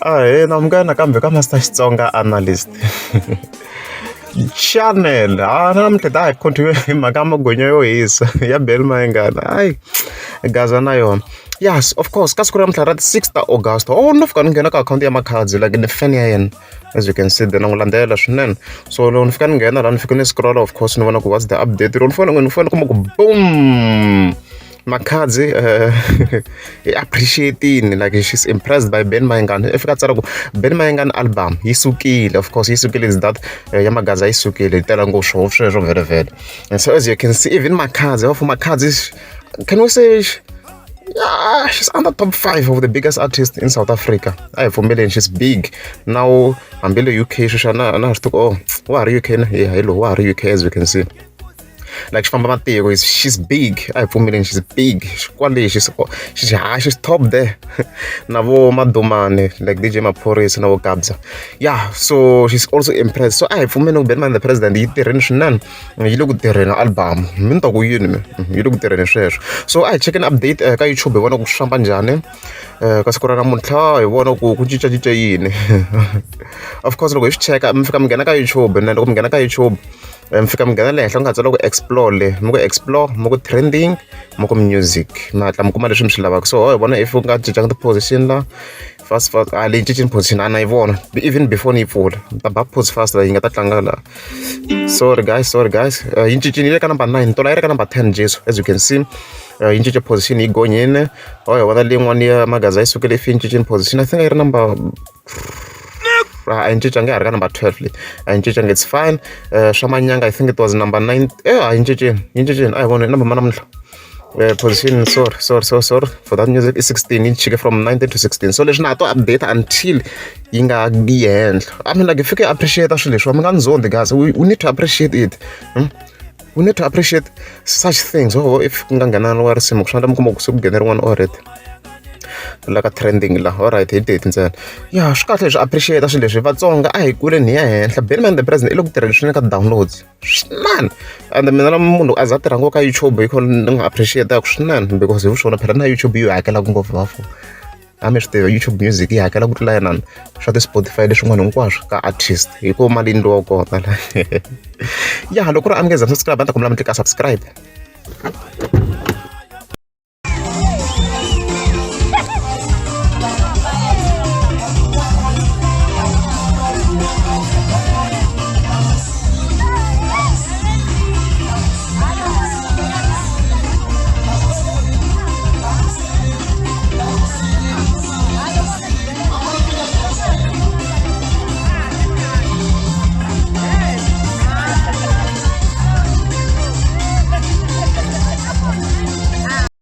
Ahee namukela nakambe ka Master Xitsonga Analyst channel ha na namuntlha ta hi continue hi mhaka ya magwinya yo hisa ya Benny Mayengani hayi gaza na yona yes of course ka siku ra namuntlha ra ti 6 ta August oh no fika ni nghena ka akhawunti ya Makhadzi like ni fan ya yena as you can see then na n'wi landzelela swinene so loko ni fika ni nghena laha ni fika ni scroll of course ni vona ku what's the update loko ni fona ni fona ni kuma ku boom Makhadzi i appreciate-ini like she's impressed by Benny Mayengani i fika a tsala ku Benny Mayengani album yi sukile of course yi sukile is that ya Magaza yi sukile yi tela ngopfu swo sweswo vhele vhele and so as you can see even Makhadzi of Makhadzi can we say yeah, she's under top 5 of the biggest artists in South Africa. A hi pfumeleni she's big. Now hambi le UK sweswi na na swi oh wa ha ri UK na yeah hi lowu wa ha ri UK as you can see. Like xi famba matiko she's big a hi pfumeleni she's big kwale she's she's ha she's top there na vo Madumane like DJ Maphorisa na vo Kabza yeah so she's also impressed so a hi pfumeli ku Benny the President yi tirheni swinene yi le ku tirheni album mi ni ta ku yini mi yi le ku tirheni sweswo so a hi chekeni update ka YouTube hi vona ku swi famba njhani ka siku ra namuntlha hi vona ku ku cincacinca yini of course loko hi swi cheka mi fika mi nghena ka YouTube na loko mi nghena ka YouTube mi fika mi nghena le henhla ku nga tsariwa ku explore le mi ku explore mi ku trending mi ku music mi hatla mi kuma leswi mi swi lavaka so hi vona if u nga cincanga ti-position la fast fast a leyi cincini position a na yi vona even before ni yi pfula ni ta ba pause fast la yi nga ta tlanga la sorry guys sorry guys yi cincini yi le ka number 9 tola yi ri ka number 10 jesu as you can see yi cince position yi gonyini oh hi vona leyin'wana ya Magaza yi sukile if yi cincini position I think a yi ri number a yi cincanga ya ha ri ka number 12 leyi a yi cincanga it's fine swa manyanga I think it was number 9 eh a yi cincini yi cincini a hi voni number ma namuntlha position sorry sorry sorry sorry for that music i 16 yi chike from 19 to 16 so leswi na ha to update until yi nga yi henhla I mean like if you can appreciate swilo leswiwa mi nga ni zondi guys we need to appreciate it hmm? We need to appreciate such things oh if ku nga nghena wa risimu ku swi endla mi kuma ku se ku nghene rin'wana already la ka trending la alright hi date ntsena ya swi kahle swi appreciate swilo leswi Vatsonga a hi kuleni hi ya henhla Benny Man the President i le ku tirheni swinene ka downloads swinene and mina na munhu a za a tirha ngopfu ka YouTube hi kona ni n'wi appreciate swinene because hi swona phela na YouTube yi hakelaka ngopfu vafo a mi swi tiva YouTube Music yi hakela ku tlula yinani swa ti-Spotify leswin'wana hinkwaswo ka artist hi ko mali yi endliwa kona la ya loko ku ri a mi nge za subscribe a ni ta kombela mi tlika subscribe.